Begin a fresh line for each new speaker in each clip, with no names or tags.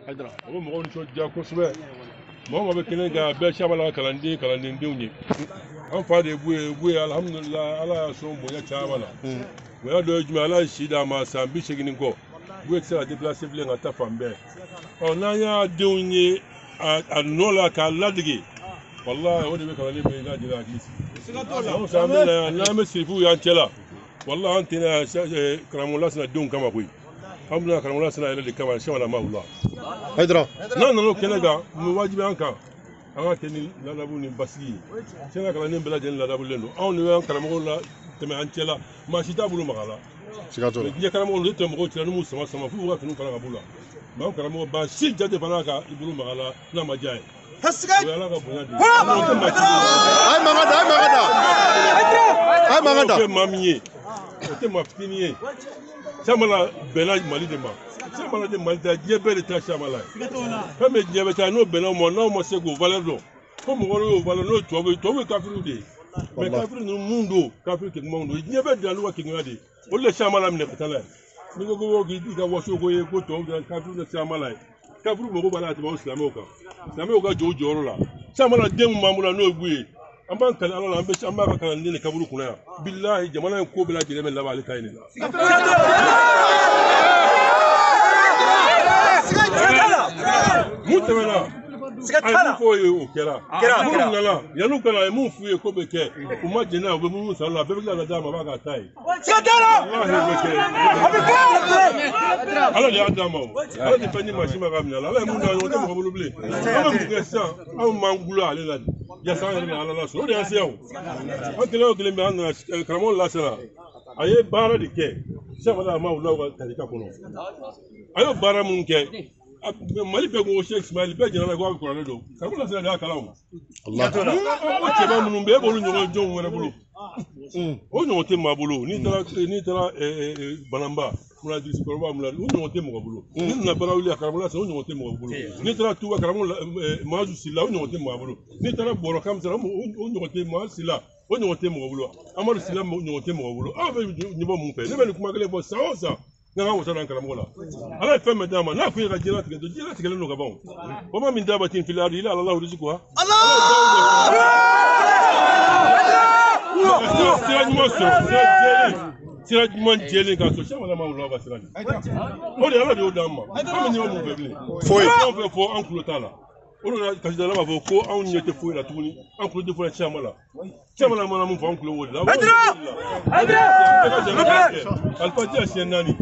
O bɛ mɔgɔw nisɔndiya kosɛbɛ. Mɔgɔ mɔgɔ bɛ kɛnɛ kan a bɛɛ Siyamala ka kalanden kalandendenw ye. An fa de ye Buye Buye alhamdulilayi Ala y'a sɔn bonya caman na. Bonya dɔ ye jumɛn Ala ye si d'a ma san 80 ni kɔ. Buye tɛ se ka déplacer bilen ka taa fan bɛɛ. Ɔ n'an y'a denw ye a nɔ la k'a ladege walahi o de bɛ kalanden bɛɛ lajɛlen hakili sigi. San o san an bɛ na yan n'an bɛ sirifuw y'an cɛ la walahi an tɛ na yan karamɔgɔ Lasana denw kama koyi. An bɛna karamɔgɔ Lasana yɛrɛ de kama Siyamala Mawula.
Hayidara.
N'an nana o kɛnɛ kan mun bɛ wajibi an kan an ka kɛ ni ladabu ni basigi ye. Siyamala kalanden bɛɛ lajɛlen ladabulen don. Anw de bɛ an karamɔgɔw la tɛmɛ an cɛ la maa si t'a bolo maga la.
Siga t'o la.
Diɲɛ karamɔgɔw olu tɛ mɔgɔw cɛla n'u m'u sama sama f'u ka finiw fara ka b'u la. Mɛ anw karamɔgɔ ba si jate fana ka i bolo maga la n'a ma diya ye. O ye Ala ka bonya de ye. O tɛ maa si bolo.
A ye mankan da, a ye mankan da. A ye mankan da.
O tɛ maa min ye, o tɛ maa fitinin ye. Siyamala bɛnna Mali de ma. Siyamala de Mali ta, diɲɛ bɛɛ de ta Siyamala ye. Fɛn min diɲɛ bɛ taa n'o bɛnna o ma n'aw ma se k'o valeur dɔn. Fo mɔgɔ wɛrɛ y'o valeur n'o ye tubabu ye, tubabu ye kafiriw de ye. Mɛ kafiri ninnu mun don, kafiri kegumanw don. Diɲɛ bɛɛ dan n'u ka kegunya de ye. Olu de Siyamala minɛ ka taa n'a ye. N'i ko ko k'i ka waso ko ye ko tubabu de kafiriw de Siyamala ye. Kafiriw mago b'a la ka tɛmɛ aw silamɛw kan. Silamɛw ka jɔ u jɔyɔrɔ la. Siyamala den min b'an bolo n'o ye Buye ye. An b'an kali Ala la an b'a ka kalanden de kaburu kunna yan. Bilahi jamana in ko bɛɛ lajɛlen bɛ laban ale ta in de la. Mun tɛmɛna a ye mun fɔ o ye o kɛra. Minnu nana yan'u ka na a ye mun f'u ye ko bɛ kɛ u ma jɛn n'a ye u bɛ mun san la a bɛɛ bɛ tila ka d'a ma a b'a ka ta ye. Walahi o bɛ kɛ. Ala de y'a d'a ma o. Ala de fɛn di maa si ma k'a minɛ a la. Ala ye mun d'a ma o tɛ mɔgɔ bolo bilen. An bɛ mun kɛ sisan anw m'an gulo ale la de. Yasa an yɛrɛ bɛ Ala lasɔrɔ o de y'an se yan o. An kelen o kelen bɛ an nana karamɔgɔ Lasana a ye baara de kɛ Siyamala Mawula ka tarika kɔnɔ. A y'o baara mun kɛ Mali bɛɛ ko Cheikh Ismail bɛɛ jɛnna ko a bɛ kuranɛ dɔn. Karamɔgɔ Lasana de y'a kalan o. O cɛba minnu bɛ e b'olu ɲɔgɔn jɔnw wɛrɛ bolo. O ɲɔgɔn tɛ maa bolo. N'i taara Bananba Mula Dirisi kɔrɔba Mula o ɲɔgɔn tɛ mɔgɔ bolo. N'i nana Barawuli a karamɔgɔ Lasana o ɲɔgɔn tɛ mɔgɔ bolo. N'i taara Tuba karamɔgɔ Mahazu Sila o ɲɔgɔn tɛ maa bolo. N'i taara Bɔrɔ Kamisara o ɲɔgɔn tɛ Mahazu Sila o ɲɔgɔn tɛ mɔgɔ bolo. Amadu Sila ɲɔgɔn tɛ mɔgɔ bolo. Aw bɛ ɲɛbɔ mun fɛ? Ne bɛ nin kuma kelen fɔ san o san. N'an ka wasa d'an karamɔgɔ la. Ala ye fɛn bɛɛ d'a ma n'a kun ye ka diɲɛlatigɛ to diɲɛlatigɛlen don ka ban o. O ma min d'a ma tin fili ila ala la rizikuha. Sira ɲuman sɔrɔ sira jɛlen sira ɲuman jɛlen k'a sɔrɔ Siyamala Mawula ka sira de. O de Ala de y'o d'an ma. An bɛ ɲɛbɔ mun fɛ bilen?
Foyi.
Fɛn o fɛn fɔ an tulo t'a la. O de la kasidala b'a fɔ ko anw ɲɛ tɛ foyi la tuguni an tulo tɛ foyi la Siyamala. Siyamala mana mun fɔ an tulo b'o de la. Alifatiya siɲɛ 4.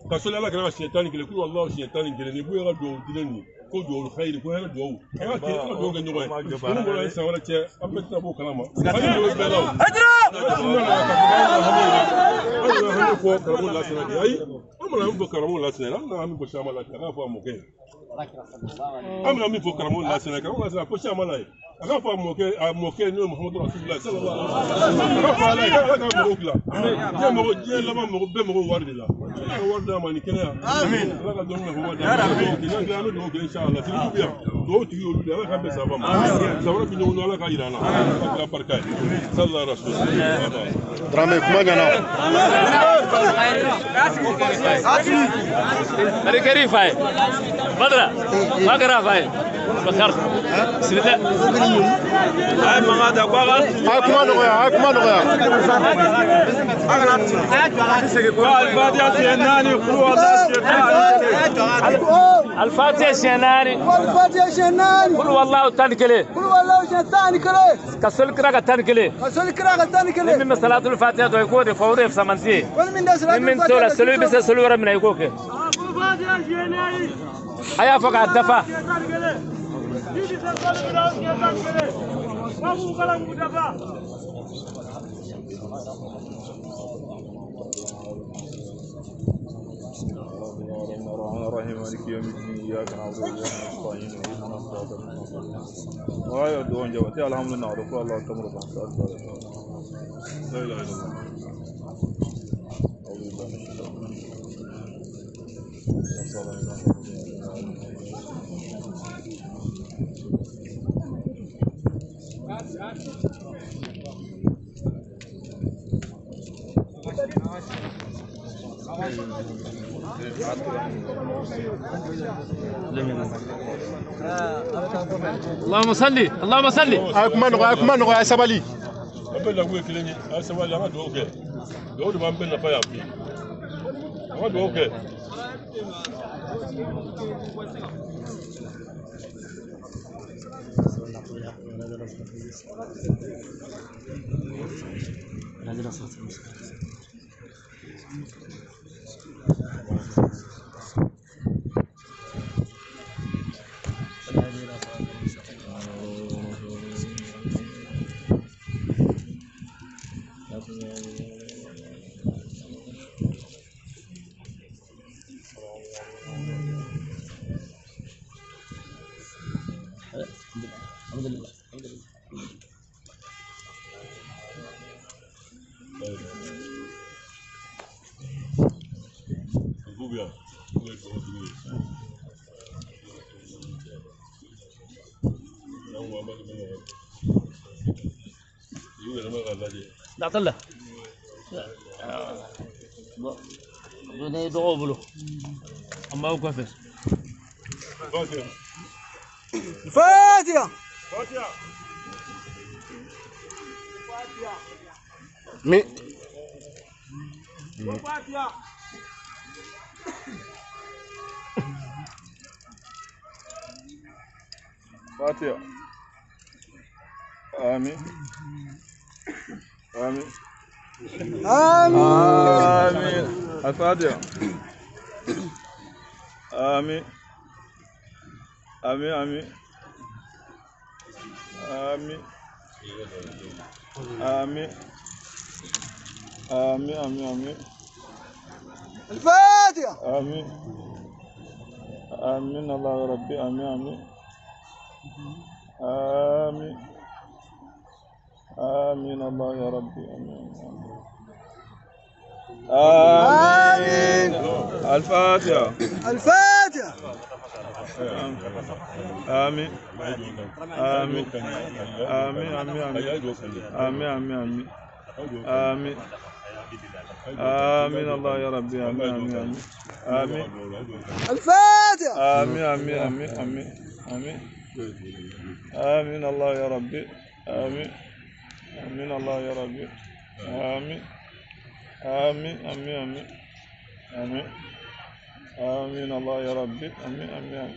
Ka sɔli Ala kɛra ka siɲɛ 11 kulu Alahu siɲɛ 11 ni Buye ka duwawu dilen nin ko duwawu hayiri ko hɛrɛ duwawu an ka kɛ an ka duwawu kɛ ɲɔgɔn ye minnu bɔra ye san wɛrɛ cɛ an bɛɛ tɛna b'o kalama hali n'o bɛɛ la o an bɛ hami fɔ karamɔgɔ Lasana de ayi an mana min fɔ karamɔgɔ Lasana an bɛna min fɔ Siyamala a k'a fɔ a mɔkɛ ye an bɛna min fɔ karamɔgɔ Lasana karamɔgɔ Lasana fo Siyamala ye a k'a fɔ a mɔkɛ n'o ye Muhamadu Rasululayi sallallahu alaihi wasallam a k'a fɔ Ala ye Ala ka mɔgɔw dilan diɲɛ mɔgɔ diɲɛ laban mɔgɔ bɛɛ mɔgɔ wari de la Ala ka wari d'a ma ni kɛnɛya Ala ka dɔnni nafa d'a ma an bɛ dugawu kɛ inshallah sirifu bɛ yan dugawu tigi y'olu de ye Ala k'an bɛn sababa ma san wɛrɛ bi ɲɔgɔn Ala k'a jira an na Ala k'a barika ye sallallahu alaihi wasallam.
Dramé kuma ɲɛna.
Kari faye Badara Bakara faye Bakar Sibita
ay mangan da ko
A ye kuma nɔgɔya, a ye kuma nɔgɔya.
Al-Fatiha siɲɛ 4 kulu Alahu siɲɛ 11.
Al-Fatiha siɲɛ 4
Al-Fatiha siɲɛ 4
kulu wallahu 11
kulu wallahu siɲɛ 11
ka soli kira ka 11
ka soli kira ka 11
ni min bɛ salatul Fatiha dɔn i k'o de fɔ o de ye fisamanti ye
wali min da
ni min t'o la seli bɛ se seli wɛrɛ min na i k'o kɛ a y'a fɔ k'a dafa.
الرحمن الرحيم مالك يوم الدين إياك نعبد وإياك نستعين اهدنا الصراط المستقيم غير دون جواتي الحمد لله رب الله تمر
لا إله إلا الله.
أعوذ بالله من الشيطان الرجيم.
اللهم صل اللهم صل.
A kuma nɔgɔya, a kuma nɔgɔya, sabali.
An bɛɛ lagoye kelen ye, a sabali, an ka dugawu kɛ. Dugawu de b'an bɛɛ nafa yan bi. An ka dugawu kɛ.
لا طلع بلو أما هو كفر.
الفاتحة.
Mi.
Fatiha. Amin. Amin.
آمين.
آمين. الفاتحة. آمين. آمين آمين. آمين. آمين. آمين آمين آمين.
الفاتحة.
آمين. آمين الله يا ربي آمين آمين. آمين. آمين الله يا ربي آمين آمين. الفاتحة.
الفاتحة.
آمين آمين آمين آمين آمين آمين آمين آمين الله يا ربي آمين آمين آمين.
الفاتحة.
آمين آمين آمين آمين آمين آمين الله يا ربي آمين آمين الله يا ربي آمين آمين آمين آمين آمين آمين الله يا ربي آمين آمين آمين.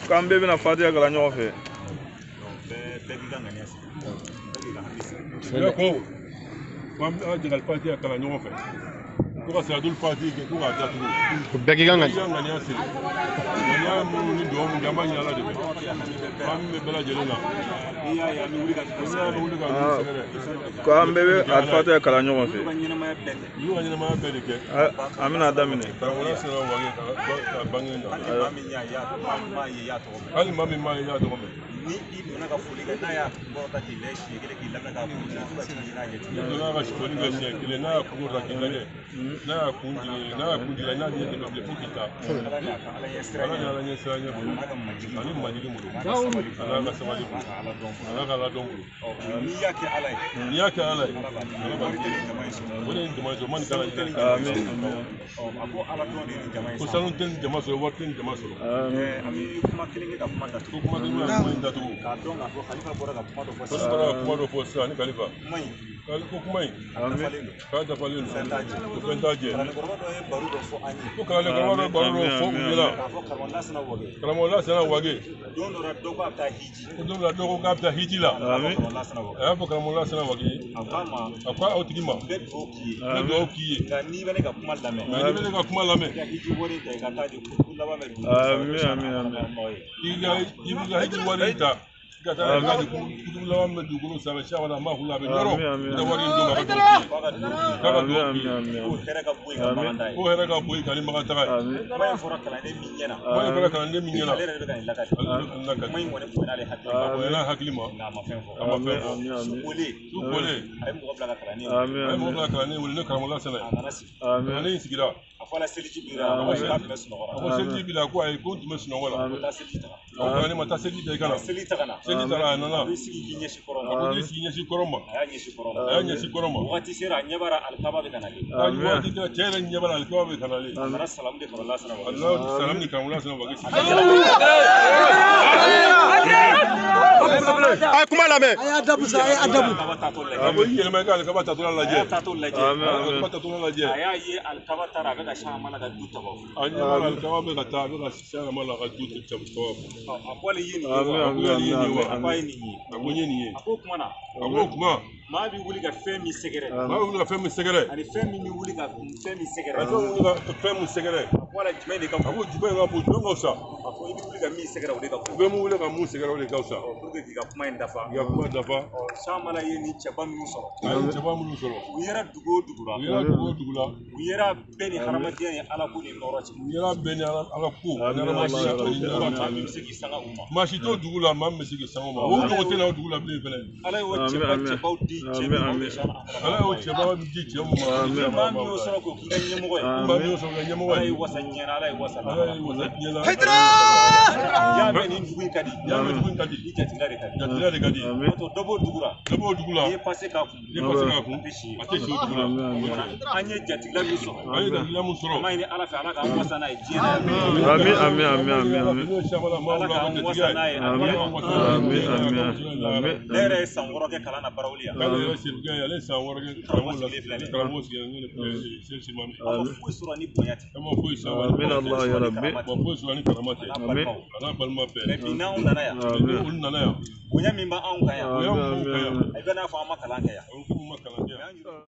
K'an bɛɛ bɛna Fatiha kalan ɲɔgɔn fɛ.
Ne ko k'an bɛ jɛ ka Fatiha kalan ɲɔgɔn fɛ. Ko ka Salatul Fatihi kɛ ko k'a datugu.
Bɛɛ k'i ka
ŋaniya siri. Ŋaniya minnu ni dugawu minnu kɛ an b'a ɲini Ala de fɛ. An bɛ bɛɛ lajɛlen na. N'i y'a ye an bɛ wuli ka sɛgɛrɛ.
K'an bɛɛ bɛ Al-Fatiha kalan ɲɔgɔn fɛ.
N'u ka ɲɛnamaya bɛɛ de kɛ.
An bɛna daminɛ.
Karamɔgɔya sera wage ka bange na. Hali maa min m'a ye i y'a tɔgɔ mɛn.
Ni i donna ka foli kɛ n'a y'a kɔrɔta k'i lajɛ siɲɛ kelen k'i lamɛn k'a kun jigin fo ka jigin n'a ɲɛ
N'i donna ka foli kɛ siɲɛ kelen n'a y'a kun kɔrɔta k'i lajɛ n'a y'a kun jigin n'a y'a kun jigin n'a ɲɛ tɛ bilen fo k'i ta.
Ala ni ala ɲɛ sira
Ala ni ala ɲɛ sira ɲɛ bolo.
Ala ka majigin
Ani majigin bolo.
Ala ka sabali
Ala ka sabali bolo.
Ala ka ala dɔn bolo.
Ala ka ala dɔn bolo.
N'i y'a kɛ ala ye.
N'i y'a kɛ ala ye.
Ala b'a
Ala b'a
wari tɛ nin jama in sɔrɔ.
O de ye nin jama in sɔrɔ man nin k'ala
Sanu tɛ nin
ɲɛ.
jama in
Amin.
sɔrɔ. A ko ala dɔn de ye nin jama in
Ko
sɔrɔ.
sanu tɛ nin jama sɔrɔ wari tɛ nin jama sɔrɔ.
An bɛ kuma kelen kɛ ka kuma
Ko
datugu.
kuma kelen bɛ ka kuma in datugu.
K'a dɔn k'a fɔ Khalifa bɔra ka kuma dɔ fɔ
Ko ne
sisan.
bɔra ka kuma dɔ fɔ sisan ni Khalifa.
Kuma in
Ko kuma in
a dafalen don.
k'a dafalen don.
Fɛn t'a jɛ.
Ko fɛn t'a jɛ.
Kalandenkɔrɔba dɔ ye baro dɔ fɔ an ye.
Ko kalandenkɔrɔba dɔ baro dɔ fɔ u ɲɛna.
K'a fɔ karamɔgɔ Lasana Wage.
Karamɔgɔ Lasana Wage.
Don dɔ la dɔ ko a bɛ taa hiji.
Ko don dɔ la dɔ ko k'a bɛ taa hiji la.
A b'a fɔ karamɔgɔ Lasana Wage.
A y'a fɔ karamɔgɔ Lasana Wage ye.
A k'a ma.
A ko o tigi ma.
N bɛ dugawu k'i ye.
N bɛ dugawu k'i ye.
Nka n'i bɛ ne ka kuma lamɛn.
Nka n'i bɛ ne ka kuma lamɛn.
I ka hiji wari ta i ka taa di ko laban bɛ dugu.
Amin amin amin.
I b'i ka hiji wari ta. I ka taa i ka di kutubu laban bɛ dugukolo sanfɛ siɲɛ wɛrɛ an b'a f'u la a bɛ nɔrɔ. I ka wari in d'u ma a ka dugawu k'i ye. K'a ka dugawu k'i ye.
Ko hɛrɛ ka bon i ka makan ta ye.
Ko hɛrɛ ka bon i kan ni makan taga ye.
Kuma in fɔra kalanden min ɲɛna.
Kuma in fɔra kalanden min ɲɛna.
Ale yɛrɛ de bɛ ka nin lakali.
Ale de bɛ ka nin lakali.
Kuma in kɔni bonyana ale hakili ma.
A bonyana hakili ma.
Nka a ma fɛn fɔ.
A ma fɛn fɔ.
Su kolen.
Su kolen.
A ye mɔgɔ bila ka kalanden
wele. A ye mɔgɔ bila ka kalanden wele ne karamɔgɔ Lasana ye.
A nana sigi.
Kalanden in sigira.
A ko ala seliji b'i la, a ko k'a tun bɛ sunɔgɔ la.
A ko seliji b'i la, ko ayi, ko n tun bɛ sunɔgɔ la.
Ko taa seliji ta ka
na. A ko ne ma taa seliji ta i ka na.
Seliji ta ka na.
Seliji ta a nana.
A b'i sigi k'i ɲɛsin kɔrɔn ma.
A ko k'i sigi ɲɛsin kɔrɔn ma.
A y'a ɲɛsin kɔrɔn ma.
A y'a ɲɛsin kɔrɔn ma.
Wagati sera a ɲɛ b'a la alikaba bɛ ka nalen.
Waati sera cɛ yɛrɛ ɲɛ b'a la alikaba bɛ ka nalen.
A nana salamu de kɔrɔ Lasana
Wage. A nana salamu de karamɔgɔ Lasana Wage.
A ye kuma lamɛn.
A y'a dabu sa, a y'a dabu.
A ko i yɛlɛma i ka alikaba tatɔla lajɛ.
A y'a tatɔ lajɛ.
Alikaba tatɔla lajɛ.
A y'a ye alikaba taara a bɛ ka sama la ka du tabafu.
A ɲɛ b'a la alikaba bɛ ka taa a bɛ ka sama la ka du tabafu.
A ko ale ye nin ye wa?
A ko ale ye nin ye wa?
A ko a ye nin ye.
A ko n ye nin ye.
A ko kuma na.
A ko kuma.
Maa bɛ wuli ka fɛn min sɛgɛrɛ.
Maa bɛ wuli ka fɛn min sɛgɛrɛ.
Ani fɛn min bɛ wuli ka fɛn min sɛgɛrɛ.
Ani fɛn min wuli ka fɛn min sɛgɛrɛ.
A ko ala jumɛn de ka bon?
A ko jumɛn ka bon, jumɛn ka fisa?
A ko i bɛ wuli ka min sɛgɛrɛ o de ka bon.
I bɛ mun wuli ka mun sɛgɛrɛ o de ka fisa.
Pour que k'i ka kuma in dafa.
K'i ka kuma dafa.
Samala ye nin cɛba minnu sɔrɔ.
A ye cɛba minnu sɔrɔ.
U yɛrɛ dugu o dugu la.
U yɛrɛ dugu o dugu la.
U yɛrɛ bɛɛ ni hadamadenya ni Ala ko ni nɔrɔ cɛ.
U yɛrɛ bɛɛ ni Ala ko ani hadamadenya ni nɔrɔ cɛ.
Maa min bɛ se k'i sanga u ma.
Maa si t'o dugu la, maa min bɛ se k'i sanga u ma. O ɲɔgɔn tɛ na o dugu la bilen fɛnɛ.
Ala y'o cɛba cɛbaw di cɛ min ma.
Ala y'o cɛba di cɛ min ma.
Maa min y'o sɔrɔ k'o k'i ka ɲɛmɔgɔ ye.
Maa min y'o sɔrɔ k'o kɛ ɲɛmɔgɔ ye.
Ala y'i wasa diɲɛ na, Ala y'i wasa
lahara. Ala y'i wasa diɲɛ na.
Y'a mɛn nin dugu in ka di.
Y'a mɛn dugu in ka di.
I jatigila de ka di.
Jatigila de ka di.
N'o tɛ dɔ b'o dugu la.
Dɔ b'o dugu la.
N'i ye pase k'a kun.
N'i ye pase k'a kun.
A tɛ si.
A tɛ si o dugu la.
An ye jatigila min sɔrɔ.
An ye jatigila min sɔrɔ.
An b'a ɲini Ala fɛ Ala k'an wasa n'a ye diɲɛ na.
Ami ami ami ami ami.
Ala k'an wasa n'a ye.
Ami ami ami ami.
Ne yɛrɛ ye san 6 kɛ kalan na Barawuli yan.
K'ale yɛrɛ serikɛ ye, ale ye san 6 kɛ karamɔgɔ la. Karamɔgɔ sigilen n'o ye Simami.
An ma foyi sɔrɔ ni bonya tɛ.
An ma foyi sɔrɔ.
Amin Allah ya Rabbi.
Ma foyi sɔrɔ ni karama tɛ.
Amin.
A n'a balima bɛɛ.
Mais bi n'anw nana yan.
Ni olu nana yan.
Bonya min b'anw kan yan.
Bonya min b'anw kan yan.
I bɛ n'a fɔ an ma kalan kɛ yan.
A ko k'u ma kalan kɛ yan.